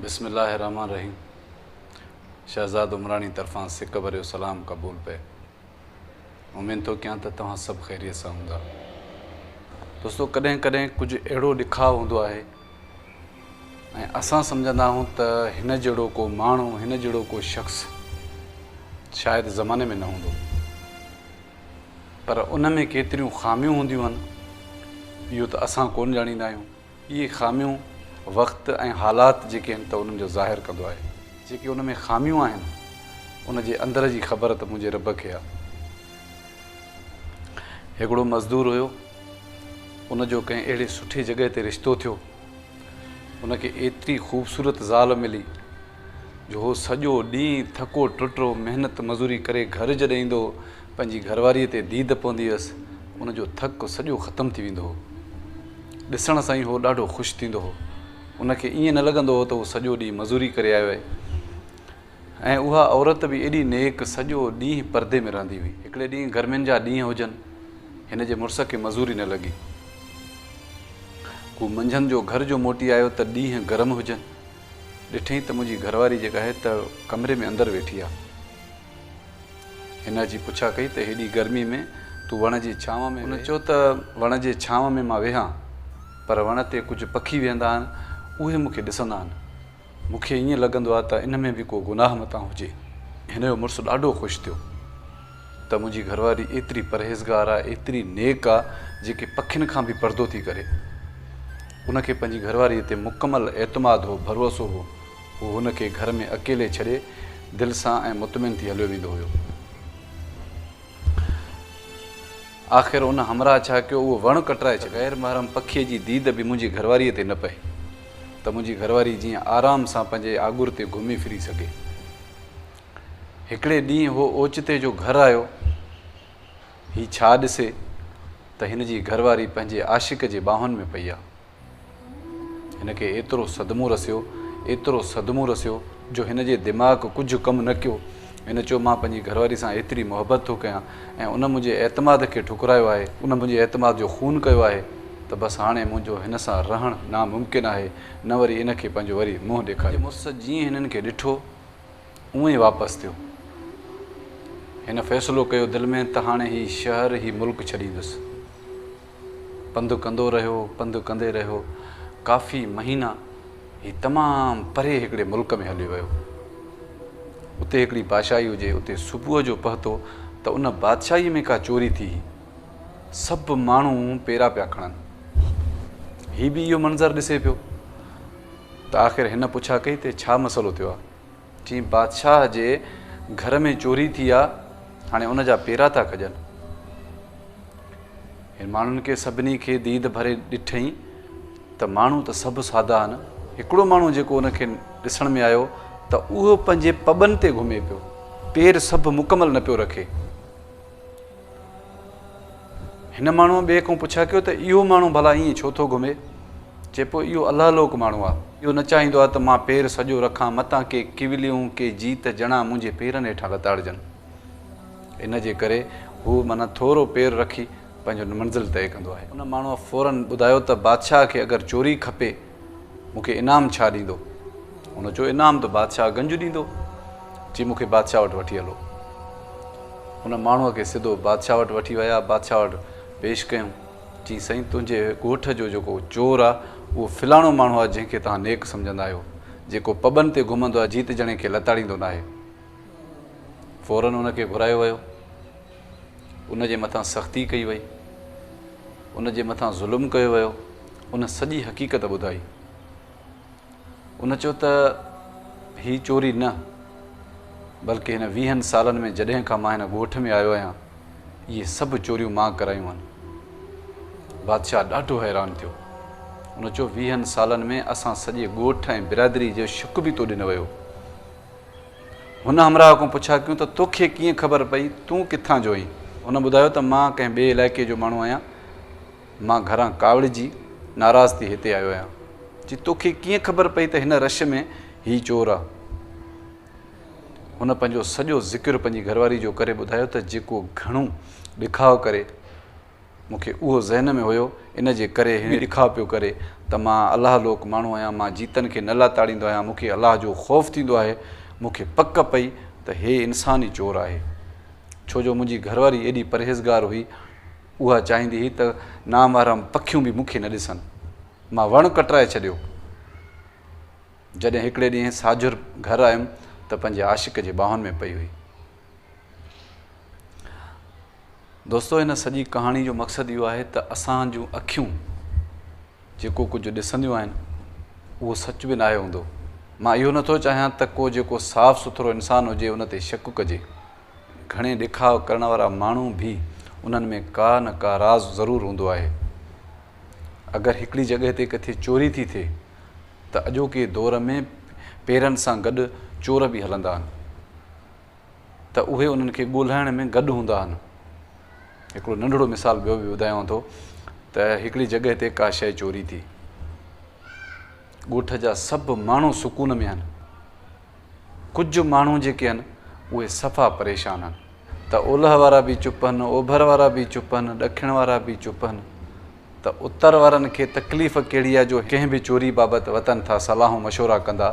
بسم الله الرحمٰن الرحيم شهزاد عمراڻي طرفان سڪ ڀريو سلام قبول پئي اميد ٿو ڪيان ته توهان سڀ خيريت سان هوندا دوستو ڪڏهن ڪڏهن ڪجهه اهڙو ڏکاء هوندو آهي ۽ اسان سمجهندا آهيون ته هن جهڙو ڪو ماڻهو هن جهڙو ڪو شخص شايد زماني ۾ نه هوندو پر ان ۾ ڪيتريون خاميون هونديون آهن اهو ته اسان ڪونه ڄاڻيندا آهيون. اهي خاميون وقت ۽ حالات جيڪي آهن ته انهن جو ظاهر ڪندو آهي. جيڪي ان ۾ خاميون آهن ان جي اندر جي خبر ته منهنجي رب کي آهي. هڪڙو مزدور هيو ان جو ڪنهن اهڙي سٺي جڳهه تي رشتو ٿيو. ان کي ايتري خوبصورت زال ملي جو هو سڄو ڏينهن ٿڪو ٽٽو محنت مزوري ڪري گهر جڏهن ايندو هو، پنهنجي گهرواريء تي ديد پوندي هيس، ان جو ٿڪ سڄو ختم ٿي ويندو هو. ڏسڻ سان ئي هو ڏاڍو خوش ٿيندو هو. ان کي ائين نه لڳندو هو ته هو سڄو ڏينهن مزوري ڪري آيو آهي. ۽ اها عورت به ايڏي نيڪ سڄو ڏينهن پردي ۾ رهندي هئي. هڪڙي ڏينهن گرمين جا ڏينهن هجن، هن جي مڙس کي مزوري نه لڳي. هو منجهند جو گهر جو موٽي آيو ته ڏينهن گرم هجن. ڏٺئين ته منهنجي گهرواري جيڪا آهي ته ڪمري ۾ اندر ويٺي آهي. هن اچي پڇا ڪئي ته هيڏي گرمي ۾ تون وڻ جي ڇانو ۾ هن چيو ته وڻ جي ڇانو ۾ مان ويهان پر وڻ تي ڪجهه پکي ويهندا آهن اهي مون کي ڏسندا آهن. مون کي ائين لڳندو آهي ته ان ۾ به ڪو گناهه متان هجي. هن جو مڙس ڏاڍو خوش ٿيو ته منهنجي گهرواري ايتري پرهيزگار آهي، ايتري نيڪ آهي، جيڪي پکين کان به پردو ٿي ڪري. ان کي پنهنجي گهرواريء تي مڪمل اعتماد هو، ڀروسو هو. هو هن کي گهر ۾ اڪيلي ڇڏي دل سان ۽ مطمئن ٿي هليو ويندو هيو. آخر ان همراهه ڇا ڪيو، اهو وڻ ڪٽرائي ڇڏيو. غير محرم پکيء جي ديد به منهنجي گهرواريء تي نه پئي ته منهنجي گهرواري جيئن آرام سان پنهنجي آڳر تي گهمي ڦري سگهي. هڪڙي ڏينهن هو اوچتي جو گهر آيو. هي ڇا ڏسي ته هن جي گهرواري پنهنجي عاشق جي ٻانهن ۾ پئي آ. هن کي ايترو صدمو رسيو، ايترو صدمو رسيو جو هن جي دماغ ڪجهه ڪم نه ڪيو. هن چيو مان پنهنجي گهرواري سان ايتري محبت ٿو ڪيان ۽ ان منهنجي اعتماد کي ٺڪرايو آهي، ان منهنجي اعتماد جو خون ڪيو آهي ته بس هاڻي منهنجو هن سان رهڻ ناممڪن آهي، نه وري ان کي پنهنجو وري منهن ڏيکاريان. مڙس جيئن هنن کي ڏٺو اونئن ئي واپس ٿيو. هن فيصلو ڪيو دل ۾ ته هاڻي هي شهر، هي ملڪ ڇڏيندس. پنڌ ڪندو رهيو، پنڌ ڪندي رهيو، ڪافي مهينا هي تمام پري هڪڙي ملڪ ۾ هليو ويو. اتي هڪڙي بادشاهي هجي، اتي صبح جو پهتو ته ان بادشاهيء ۾ ڪا چوري ٿي هئي. سڀ ماڻهو پيرا پيا کڻن. هي به اهو منظر ڏسي پيو ته آخر هن پڇا ڪئي ته ڇا مسئلو ٿيو آهي؟ چيائين بادشاهه جي گهر ۾ چوري ٿي آ، هاڻي ان جا پيرا ٿا کڄن. هن ماڻهن کي سڀني کي ديد ڀري ڏٺئين ته ماڻهو ته سڀ سادا آهن، هڪڙو ماڻهو جيڪو ان کي ڏسڻ ۾ آيو ته اهو پنهنجي پٻن تي گهمي پيو، پير سڀ مڪمل نه پيو رکي. هن ماڻهوء ٻئي کان پڇا ڪيو ته اهو ماڻهو ڀلا ائين ڇو ٿو گهمي؟ چئي پيو اهو الله لوڪ ماڻهو آهي. اهو نه چاهيندو آهي ته مان پير سڄو رکان، متان ڪي ڪوليون، ڪي جيت جڻا منهنجي پيرن هيٺان لتاڙجن. ان جي ڪري هو معنيٰ ٿورو پير رکي پنهنجو منزل طئي ڪندو آهي. ان ماڻهوء فوراً ٻڌايو ته بادشاهه کي اگر چوري کپي، مون کي انعام ڇا ڏيندو؟ هن چيو، انعام ته بادشاهه گنج ڏيندو. چي، مون کي بادشاهه وٽ وٺي هلو. ان ماڻهوء کي سڌو بادشاهه وٽ وٺي ويا. بادشاهه وٽ پيش ڪيائون. چي، سائين، تنهنجي ڳوٺ جو جيڪو چور آ، اهو فلاڻو ماڻهو آ، جنهن کي توهان نيڪ سمجهندا آهيو. جيڪو پٻن تي گهمندو آ، جيت جڻي کي لتاڙيندو ناهي. فوراً ان کي گهرايو ويو. ان جي مٿان سختي ڪئي وئي. ان جي مٿان ظلم ڪيو ويو. ان سڄي حقيقت ٻڌائي. ان چيو ته هي چوري نه بلڪه هن ويهن سالن ۾ جڏهن کان مان هن ڳوٺ ۾ آيو آهيان اهي سڀ چوريون مان ڪرايون آهن. بادشاهه ڏاڍو حيران ٿيو. ان چيو ويهن سالن ۾ اسان سڄي ڳوٺ ۽ برادري جو شڪ به تو ڏي نه ويو. هن همراهه کان پڇا ڪيون ته توکي ڪيئن خبر پئي تون ڪٿان جو آهين؟ هن ٻڌايو ته مان ڪنهن ٻئي علائقي جو ماڻهو آهيان. مان گهران ڪاوڙجي ناراض ٿي هتي آيو آهيان. چي توکي ڪيئن خبر پئي ته هن رش ۾ هي چور آ؟ هن پنهنجو سڄو ذڪر پنهنجي گهرواري جو ڪري ٻڌايو ته جيڪو گهڻو ڏکاء ڪري مون کي اهو ذهن ۾ هيو، ان جي ڪري هن ڏکاء پيو ڪري ته مان الله لوڪ ماڻهو آهيان، مان جيتن کي نه لاتاڙيندو آهيان، مون کي الله جو خوف ٿيندو آهي. مون کي پڪ پئي ته هي انسان ئي چور آهي. ڇو جو منهنجي گهرواري ايڏي پرهيزگار هئي، اها چاهيندي هئي ته نامحرم پکيون به مون کي نه ڏسن. مان وڻ ڪٽرائي ڇڏيو. جڏهن هڪڙي ڏينهن ساجهر گهر آيم ته پنهنجي عاشق جي ٻانهن ۾ پئي هئي. دوستو هن سڄي ڪهاڻي جو مقصد اهو آهي ته اسان جون اکيون جيڪو ڪجهه ڏسنديون آهن اهو سچ به ناهي هوندو. مان اهو نٿو چاهيان ته ڪو جيڪو صاف سٿرو انسان هجي ان تي شڪ ڪجي. گهڻي ڏيکاء ڪرڻ وارا ماڻهو به انهن ۾ ڪا نه ڪا راز ضرور هوندو آهي. اگر هڪڙي جڳهه تي ڪٿي چوري ٿي ٿئي ته اڄوڪي دور ۾ پيرن سان گڏ چور به هلندا آهن. ته اهي انهن کي ڳولهائڻ ۾ گڏ هوندا آهن. هڪڙو ننڍڙو مثال ٻيو به ٻڌايان ٿو ته هڪڙي جڳهه تي ڪا شيء چوري ٿي. ڳوٺ جا سڀ ماڻهو سڪون ۾ آهن. ڪجهه ماڻهو جيڪي آهن اهي صفا پريشان آهن ته اولهه وارا به چپ آهن، اوڀر وارا به چپ آهن، ڏکڻ وارا به چپ آهن ته اتر وارن کي تڪليف ڪهڙي آهي جو ڪنهن به چوري بابت وتن ٿا صلاحون مشورا ڪندا.